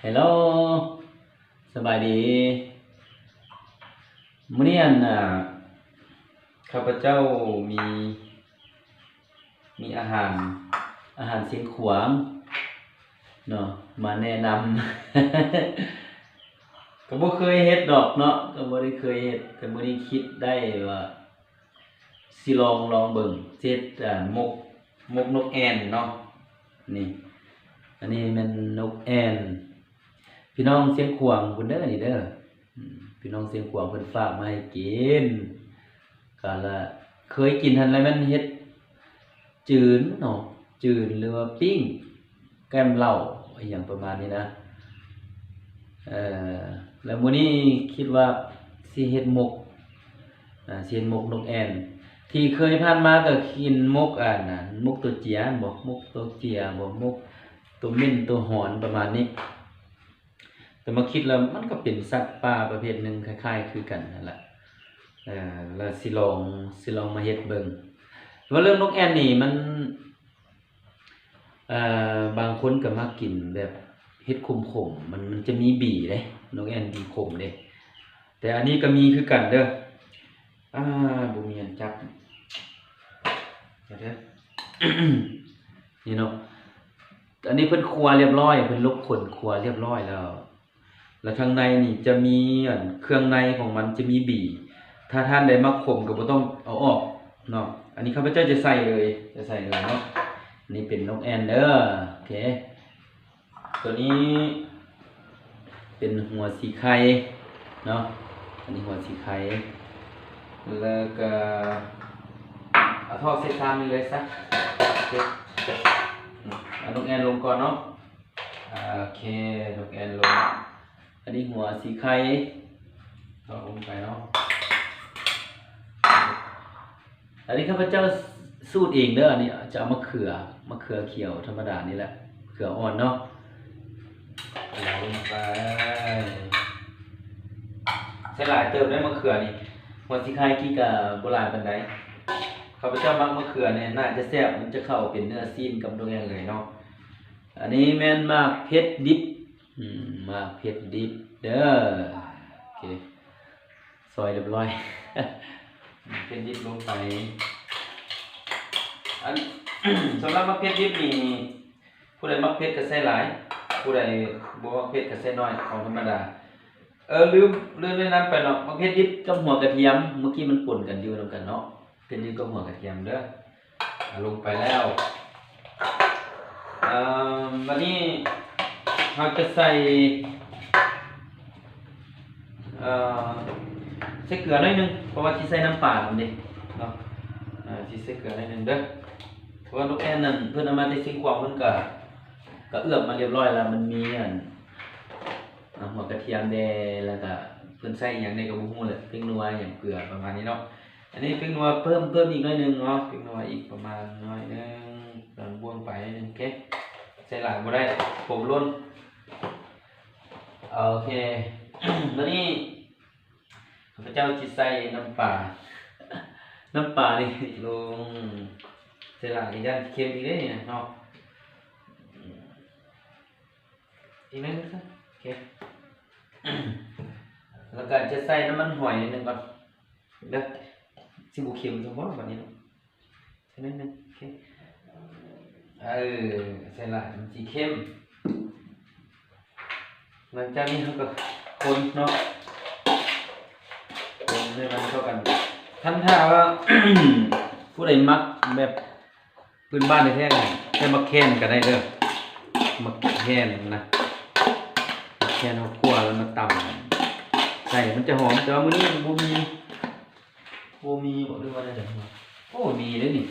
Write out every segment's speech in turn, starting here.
ເຮລໂລ ສະບາຍດີ. ມື້ນີ້ອັນ ອ່າ ຂ້າພະເຈົ້າມີ ມີອາຫານ ອາຫານຊຽງຂວາງເນາະ ມາແນະນຳ. ກໍບໍ່ເຄີຍເຮັດດອກເນາະ ກໍບໍ່ໄດ້ເຄີຍເຮັດ ແຕ່ມື້ນີ້ຄິດໄດ້ວ່າ ຊິລອງ ລອງເບິ່ງ ເຮັດ ອ່າ ໝົກ ໝົກນົກແອ່ນເນາະ. ນີ້ ອັນນີ້ແມ່ນນົກແອ່ນ ພີ່ນ້ອງຊຽງຂວາງພຸ້ນເດີ ນີ້ເດີ. ອືມ ພີ່ນ້ອງຊຽງຂວາງເພິ່ນຝາກມາໃຫ້ກິນ ກະລະເຄີຍກິນຫັ້ນແຫຼະ ແມ່ນເຮັດຈືນເນາະ ຈືນ ຫຼືວ່າປີ້ງ ແກ້ມເຫຼົ້າ ອີ່ຫຍັງປະມານນີ້ນະ. ເອີ ແລ້ວມື້ນີ້ຄິດວ່າຊິເຮັດໝົກ ອ່າ ຊິເຮັດໝົກນົກແອ່ນ. ທີ່ເຄີຍຜ່ານມາກໍກິນໝົກອັນນັ້ນ ໝົກໂຕເຈຍບໍ ໝົກໂຕເຈຍບໍ ໝົກໂຕເໝັ້ນໂຕຫອນປະມານນີ້. ແຕ່ມາຄິດແລ້ວມັນກໍເປັນສັດປ່າປະເພດໜຶ່ງ ຄ້າຍໆຄືກັນຫັ້ນລະ. ເອີ ແລ້ວຊິລອງ ຊິລອງມາເຮັດເບິ່ງ. ວ່າເລື່ອງນົກແອ່ນນີ້ມັນ ເອີ ບາງຄົນກໍມັກກິນແບບເຮັດຂົມໆ ມັນ ມັນຈະມີບີເດ້ ນົກແອ່ນບີຂົມເດ້. ແຕ່ອັນນີ້ກໍມີຄືກັນເດີ. ອ່າ ບໍ່ມີອັນຈັບ ດຽວເດີ ນີ້ເນາະ. ອັນນີ້ເພິ່ນຂົ້ວລຽບຮ້ອຍ ເພິ່ນລົກຂົນຂົ້ວລຽບຮ້ອຍແລ້ວ. ແລ້ວທາງໃນນີ້ຈະມີອັນເຄື່ອງໃນຂອງມັນ ຈະມີບີ. ຖ້າທ່ານໃດມັກຂົມກໍບໍ່ຕ້ອງເອົາອອກເນາະ. ອັນນີ້ຂ້າພະເຈົ້າຈະໃສ່ເລີຍ ຈະໃສ່ເລີຍເນາະ. ນີ້ເປັນນົກແອ່ນເດີ ໂອເຄ. ຕົວນີ້ເປັນຫົວສີໄຄເນາະ ອັນນີ້ຫົວສີໄຄ. ແລ້ວກໍເອົາທອກໃສ່ຊາມນີ້ເລີຍຊະ. ໂອເຄ ເອົານົກແອ່ນລົງກ່ອນເນາະ. ໂອເຄ ນົກແອ່ນລົງ. ອັນນີ້ຫົວສີໄຄ ເຈາະລົງໄປເນາະ. ອັນນີ້ຂ້າພະເຈົ້າສູດເອງເດີ ອັນນີ້ຈະເອົາມະເຂືອ ມະເຂືອຂຽວທຳມະດານີ້ແຫຼະ ເຂືອອ່ອນເນາະ ເອົາລົງໄປ. ໃສ່ຫຼາຍເຕີບໄດ໋ມະເຂືອນີ້. ຫົວສີໄຄກີ້ກະບໍ່ຫຼາຍປານໃດ. ຂ້າພະເຈົ້າມັກມະເຂືອນີ້ ໜ້າຈະແຊບ ມັນຈະເຂົ້າເປັນເນື້ອຊີ້ນກັບດົງແອນເລີຍເນາະ. ອັນນີ້ແມ່ນໝາກເຜັດດິບ ອືມ ໝາກເຜັດດິບເດີ. ໂອເຄ ຊອຍລຽບຮ້ອຍ ເຜັດດິບລົງໄປ. ອັນ ສຳລັບໝາກເຜັດດິບນີ້ ຜູ້ໃດມັກເຜັດກໍໃສ່ຫຼາຍ ຜູ້ໃດບໍ່ມັກເຜັດກໍໃສ່ໜ້ອຍ ຂອງທຳມະດາ. ເອີ ລືມ ລືມແນະນຳໄປເນາະ ໝາກເຜັດດິບກັບຫົວກະທຽມ ເມື່ອກີ້ມັນປົນກັນຢູ່ນຳກັນເນາະ. ເຜັດດິບກັບຫົວກະທຽມເດີ. ອ່າ ລົງໄປແລ້ວ. ເອີ ບັດນີ້ເຮົາຈະໃສ່ ເອີ ໃສ່ເກືອໜ້ອຍໜຶ່ງ ເພາະວ່າຊິໃສ່ນ້ຳປານຳເດ້ເນາະ. ເອີ ຊິໃສ່ເກືອໜ້ອຍໜຶ່ງເດີ ເພາະວ່ານົກແອ່ນນັ້ນເພິ່ນເອົາມາແຕ່ຊຽງຂວາງ ເພິ່ນກະ ກະເອືອບມາລຽບຮ້ອຍແລ້ວ ມັນມີອັນ ອ່າ ຫົວກະທຽມແດ່ ແລ້ວກະເພິ່ນໃສ່ອີ່ຫຍັງແດ່ກໍບໍ່ຮູ້ແຫຼະ ແປ້ງນົວ ຫຍັງ ເກືອ ປະມານນີ້ເນາະ. ອັນນີ້ແປ້ງນົວເພີ່ມ ເພີ່ມອີກໜ້ອຍໜຶ່ງເນາະ ແປ້ງນົວອີກປະມານໜ້ອຍໜຶ່ງ ເຕີມບວງໄປ ໂອເຄ ໃສ່ຫຼາຍບໍ່ໄດ້ ຜົງຫຼົ່ນ. ໂອເຄ ບາດນີ້ຂ້າພະເຈົ້າຊິໃສ່ນ້ຳປາ ນ້ຳປານີ້ລົງ ໃສ່ຫຼາຍຢ້ານເຄັມອີກເດ້ນີ້ເນາະ. ອີກໜ້ອຍໜຶ່ງຊະ ໂອເຄ ແລ້ວກໍຈະໃສ່ນ້ຳມັນຫອຍໜ້ອຍໜຶ່ງກ່ອນເດີ ຊິບໍ່ເຄັມຊັ້ນບໍ່ບາດນີ້ເນາະ ໃສ່ໜ້ອຍໜຶ່ງ ໂອເຄ ເອີ ໃສ່ຫຼາຍມັນຊິເຄັມ. ຫຼັງຈາກນີ້ເຮົາກໍຄົນເນາະ ຄົນໃຫ້ມັນເຂົ້າກັນ. ຄັນຖ້າວ່າຜູ້ໃດມັກແບບ ພື້ນບ້ານແທ້ໆ ໃສ່ໝາກແຄນກໍໄດ້ເດີ ໝາກແຄນນະ ໝາກແຄນເຮົາຂົ້ວແລ້ວມາຕຳໃສ່ ມັນຈະຫອມ. ແຕ່ວ່າມື້ນີ້ບໍ່ມີ ບໍ່ມີບໍ ຫຼືວ່າແນວໃດ? ໂອ້ ມີເດ້ນີ້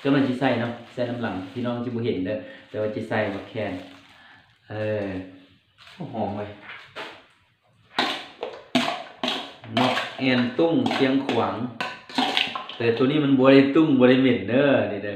ກຳລັງຊິໃສ່ເນາະ ໃສ່ນຳຫຼັງ ພີ່ນ້ອງຊິບໍ່ເຫັນເດີ ແຕ່ວ່າຊິໃສ່ໝາກແຄນ. ເອີ ໂອ້ ຫອມເວີຍ. ນົກແອ່ນຕຸ້ງຊຽງຂວາງ ແຕ່ໂຕນີ້ມັນບໍ່ໄດ້ຕຸ້ງ ບໍ່ໄດ້ເໝັນເດີ ນີ້ເດີ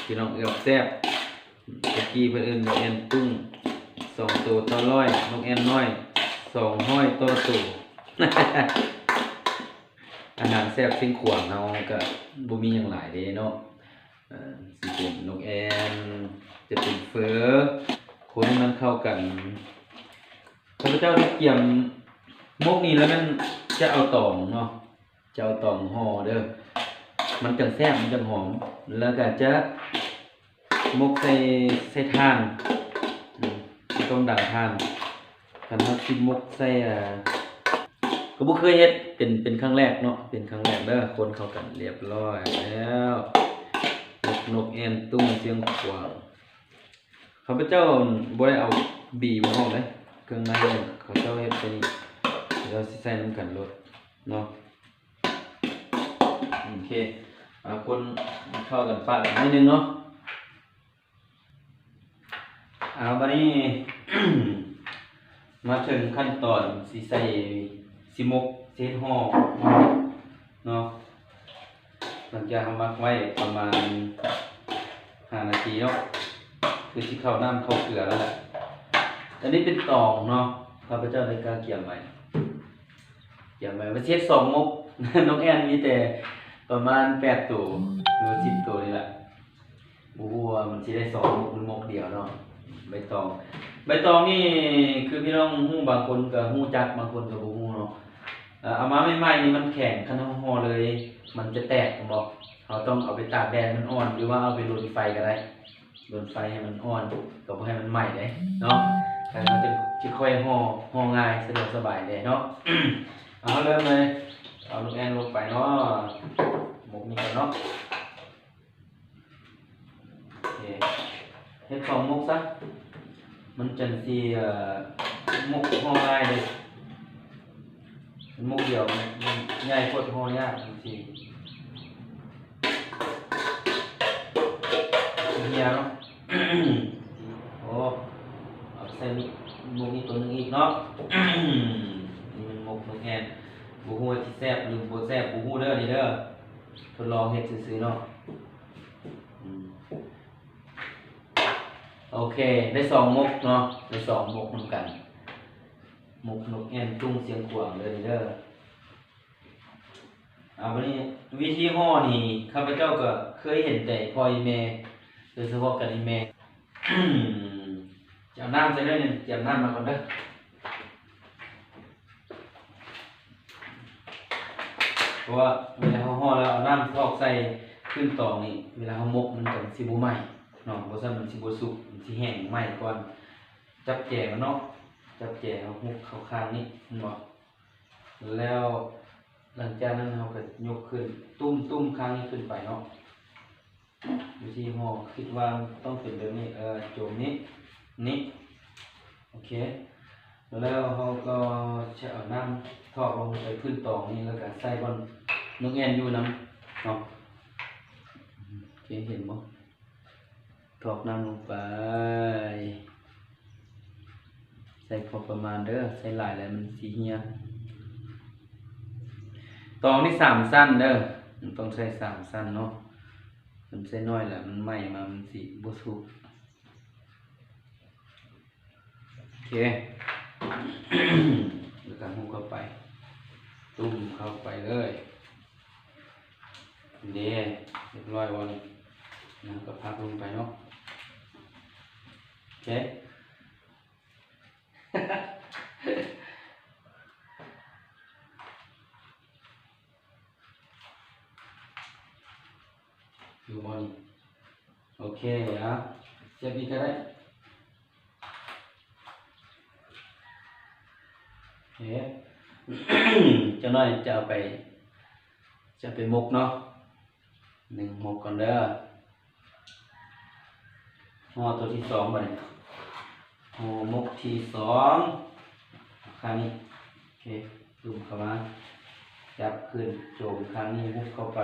ພີ່ນ້ອງເອີຍ ແຊບ. ແຕ່ກີ້ເພິ່ນເອີ້ນນົກແອ່ນຕຸ້ງ ສອງໂຕຕໍ່ຮ້ອຍ ນົກແອ່ນນ້ອຍ ສອງຮ້ອຍຕໍ່ໂຕ. ອາຫານແຊບຊຽງຂວາງເຮົາກໍບໍ່ມີຫຍັງຫຼາຍເດ້ເນາະ. ເອີ ຊິເປັນນົກແອ່ນ ຈະເປັນເຝີ ຄົນໃຫ້ມັນເຂົ້າກັນ. ຂ້າພະເຈົ້າໄດ້ກຽມໝົກນີ້ແລ້ວແມ່ນຈະເອົາຕອງເນາະ ຈະເອົາຕອງຫໍ່ເດີ້ ມັນຈັ່ງແຊບ ມັນຈັ່ງຫອມ. ແລ້ວກະຈະໝົກໃສ່ ໃສ່ຖ່ານ ອືມ ຕ້ອງດັງຖ່ານ. ຄັນເຮົາຊິໝົກໃສ່ ອ່າ ກໍບໍ່ເຄີຍເຮັດ ເປັນ ເປັນຄັ້ງແລກເນາະ ເປັນຄັ້ງແລກເດີ້. ຄົນເຂົ້າກັນລຽບຮ້ອຍແລ້ວ ໝົກນົກແອ່ນຕຸ້ງຊຽງຂວາງ. ຂ້າພະເຈົ້າບໍ່ໄດ້ເອົາບີມັນອອກເດ້ ເຄື່ອງໃນເຂົາເຈົ້າເຮັດໃສ່ນີ້ ເຂົາເຈົ້າຊິໃສ່ນຳກັນໂລດເນາະ. ໂອເຄ ເອົາຄົນເຂົ້າກັນປາດໜ້ອຍໜຶ່ງເນາະ. ເອົາ ບາດນີ້ ມາເຖິງຂັ້ນຕອນຊິໃສ່ ຊິໝົກ ຊິເຮັດຫໍ່ເນາະ. ຫຼັງຈາກເຮົາໝັກໄວ້ປະມານຫ້ານາທີເນາະ ຄືຊິເຂົ້ານ້ຳເຂົ້າເກືອແລ້ວແຫຼະ. ອັນນີ້ເປັນຕອງເນາະ ຂ້າພະເຈົ້າໄດ້ກະກຽມໄວ້ ກຽມໄວ້ວ່າຊິເຮັດສອງໝົກ. ນົກແອ່ນມີແຕ່ປະມານແປດໂຕ ຫຼືວ່າສິບໂຕນີ້ແຫຼະ. ບໍ່ຮູ້ວ່າມັນຊິໄດ້ສອງໝົກ ຫຼື ໝົກດຽວເນາະ. ໃບຕອງ ໃບຕອງນີ້ ຄືພີ່ນ້ອງຮູ້ ບາງຄົນກໍຮູ້ຈັກ ບາງຄົນກໍບໍ່ຮູ້ເນາະ. ເອົາມາໃໝ່ໆນີ້ມັນແຂງ ຄັນເຮົາຫໍ່ເລີຍມັນຈະແຕກ ແມ່ນບໍ່? ເຮົາຕ້ອງເອົາໄປຕາກແດດໃຫ້ມັນອ່ອນ ຫຼືວ່າເອົາໄປລົນໄຟກໍໄດ້ ລົນໄຟໃຫ້ມັນອ່ອນ ກໍບໍ່ໃຫ້ມັນໄໝ້ເດ້ເນາະ. ແລ້ວເຮົາຈະ ຈະຄ່ອຍຫໍ່ ຫໍ່ງ່າຍ ສະດວກສະບາຍແດ່ເນາະ. ເອົາ ເລີ່ມເລີຍ ເອົານົກແອ່ນລົງໄປເນາະ ໝົກນີ້ກ່ອນເນາະ. ໂອເຄ ເຮັດສອງໝົກຊະ ມັນຈັ່ງຊິ ເອີ ໝົກຫໍ່ງ່າຍເດ້. ໝົກດຽວມັນໃຫຍ່ໂພດ ຫໍ່ຍາກຈັ່ງຊີ້ ເຫື່ອເນາະ. ໂອ້ ເອົາໃສ່ໝົກນີ້ໂຕໜຶ່ງອີກເນາະ. ນີ້ແມ່ນໝົກນົກແອ່ນ ບໍ່ຮູ້ວ່າຊິແຊບ ຫຼື ບໍ່ແຊບ ບໍ່ຮູ້ເດີ້ ນີ້ເດີ້. ທົດລອງເຮັດຊື່ໆເນາະ. ອືມ ໂອເຄ ໄດ້ສອງໝົກເນາະ ໄດ້ສອງໝົກນຳກັນ ໝົກນົກແອ່ນຕຸ້ງຊຽງຂວາງເດີ້ນີ້ເດີ້. ເອົາ ບາດນີ້ວິທີຫໍ່ນີ້ ຂ້າພະເຈົ້າກໍເຄີຍເຫັນແຕ່ພໍ່ອີ່ແມ່ ໂດຍສະເພາະກັນອີ່ແມ່. ຈະເອົານ້ຳໃສ່ໜ້ອຍໜຶ່ງ ກຽມນ້ຳມາກ່ອນເດີ້. ເພາະວ່າເວລາເຮົາຫໍ່ແລ້ວເອົານ້ຳຖອກໃສ່ພື້ນຕອງນີ້ ເວລາເຮົາໝົກມັນກໍຊິບໍ່ໄໝ້ເນາະ ບໍ່ຊັ້ນມັນຊິບໍ່ສຸກ ມັນຊິແຫ້ງໄໝ້ກ່ອນ. ຈັບແຈມັນເນາະ ຈັບແຈເຮົາຫົກເຂົ້າຂ້າງນີ້ ເຫັນບໍ່? ແລ້ວຫຼັງຈາກນັ້ນເຮົາກໍຍົກຂຶ້ນ ຕຸ້ມ ຕຸ້ມຂ້າງນີ້ຂຶ້ນໄປເນາະ. ວິທີຫໍ່ຄິດວ່າຕ້ອງເປັນແບບນີ້ ເອີ ໂຈມນີ້ ນີ້ ໂອເຄ. ແລ້ວເຮົາກໍຈະເອົານ້ຳຖອກລົງໃສ່ພື້ນຕອງນີ້ ແລ້ວກໍໃສ່ບ່ອນນົກແອ່ນຢູ່ນຳເນາະ. ໂອເຄ ເຫັນບໍ່? ຖອກນ້ຳລົງໄປ ໃສ່ພໍປະມານເດີ້ ໃສ່ຫຼາຍແລ້ວມັນຊິເຫ່ຍ. ຕອງນີ້ສາມຊັ້ນເດີ້ ມັນຕ້ອງໃສ່ສາມຊັ້ນເນາະ. ຄັນໃສ່ໜ້ອຍແລ້ວມັນໄໝ້ມາ ມັນຊິບໍ່ສຸກ. ໂອເຄ ແລ້ວກໍຫຸບເຂົ້າໄປ ຕຸ້ມເຂົ້າໄປເລີຍ. ເດ້ ຮຽບຮ້ອຍບໍ່ນີ້? ແລ້ວກໍພັກລົງໄປເນາະ. ໂອເຄ ຢູ່ບໍ່ນີ້? ໂອເຄ ເອົາ ສຽບອີກກໍໄດ້. ເອີ ຈັກໜ້ອຍຈະເອົາໄປ ຈະໄປໝົກເນາະ. ໜຶ່ງໝົກກ່ອນເດີ້. ຫໍ່ໂຕທີສອງບາດນີ້ ຫໍ່ໝົກທີສອງ ຂ້າງນີ້. ໂອເຄ ຕຸ້ມເຂົ້າມາ ຈັບຂຶ້ນ ໂຈມຂ້າງນີ້ ຫຸບເຂົ້າໄປ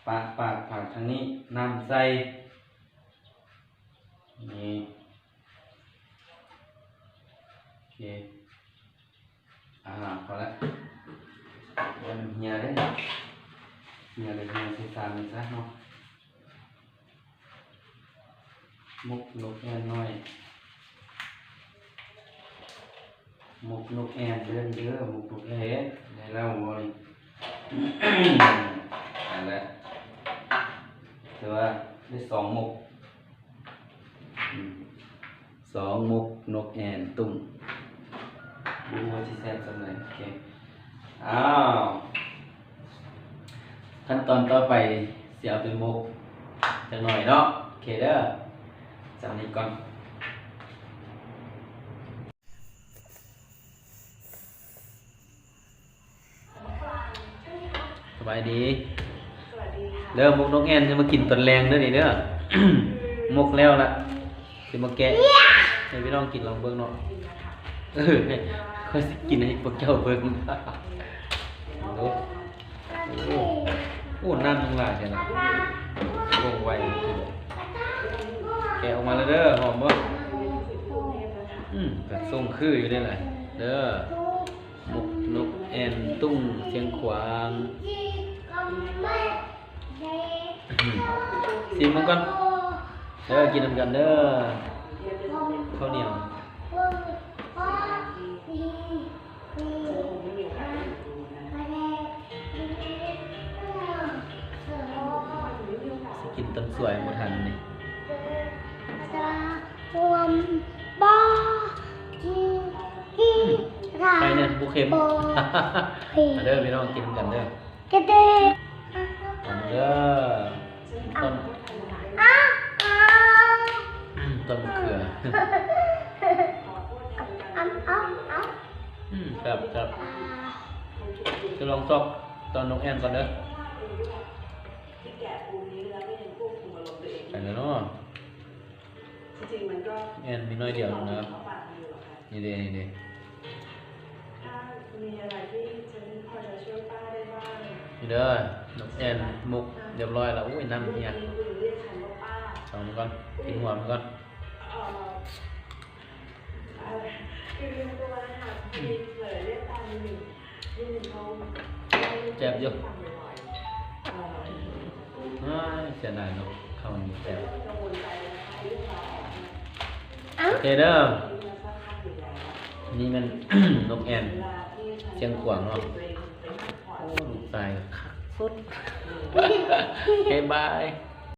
ປະປາກ ປາກທາງນີ້ ນ້ຳໃສ່ ນີ້ ໂອເຄ. ອ່າ ພໍແລ້ວ ບໍ່ໃຫ້ມັນເຫ່ຍເດ້ ເຫ່ຍກໍເຫ່ຍໃສ່ຊາມນີ້ຊະເນາະ. ໝົກນົກແອ່ນນ້ອຍ ໝົກນົກແອ່ນເດີ້ ນີ້ເດີ້ ໝົກນົກແອ່ນ. ໄດ້ແລ້ວບໍ່ນີ້? ອັນແຫຼະ ຖືວ່າໄດ້ສອງໝົກ. ອືມ ສອງ ໝົກນົກແອ່ນຕຸ້ງ ບໍ່ຮູ້ວ່າຊິແຊບສ່ຳໃດ. ໂອເຄ ອ້າວ ຂັ້ນຕອນຕໍ່ໄປຊິເອົາໄປໝົກຈັກໜ້ອຍເນາະ. ໂອເຄເດີ ສ່ຳນີ້ກ່ອນ. ສະບາຍດີ ສະບາຍດີ ເດີ ໝົກນົກແອ່ນ ຊິມາກິນຕອນແລງເດີນີ້ເດີ. ໝົກແລ້ວລະ ຊິມາແກະໃຫ້ພີ່ນ້ອງກິນລອງເບິ່ງເນາະ. ເອີ ຂ້ອຍຊິກິນໃຫ້ພວກເຈົ້າເບິ່ງ. ໂອ້ ໂອ້ ນ້ຳຍັງຫຼາຍແທ້ນະ ລົງໄວ. ແກະອອກມາແລ້ວເດີ ຫອມບໍ່? ອືມ ກະຊົງຄືຢູ່ເດ້ລະເດີ. ໝົກນົກແອ່ນຕຸ້ງຊຽງຂວາງ. ຊິມເບິ່ງກ່ອນເດີ ກິນນຳກັນເດີ. ເຂົ້າໜຽວ ຊິກິນຕອນສວຍບໍ່ທັນນີ້. ໄປແນ່ ບໍ່ເຄັມ. ມາເດີພີ່ນ້ອງ ກິນນຳກັນເດີ. ເດີ ຕົ້ນ ຕົ້ນມະເຂືອ. ອືມ ແຊບໆ. ຈະລອງຊອກຕອນນົກແອ່ນກ່ອນເດີ. ໄປແລ້ວເນາະ. ແອ່ນມີໜ້ອຍດຽວໜຶ່ງນະ. ນີ້ເດ້ ນີ້ເດ້. ນີ້ເດີ ນົກແອ່ນໝົກຮຽບຮ້ອຍແລ້ວ. ໂອ້ຍ ນ້ຳເຮຍ. ເອົາມັນກ່ອນ ກິນຫົວມັນກ່ອນ. ແຊບຢູ່. ເສຍດາຍເນາະ ເຂົ້າມັນແຊບ. ໂອເຄເດີ ນີ້ແມ່ນນົກແອ່ນຊຽງຂວາງເນາະ. ໂອ້ ລູກຊາຍຄັກສຸດ. ໂອເຄ ບາຍ.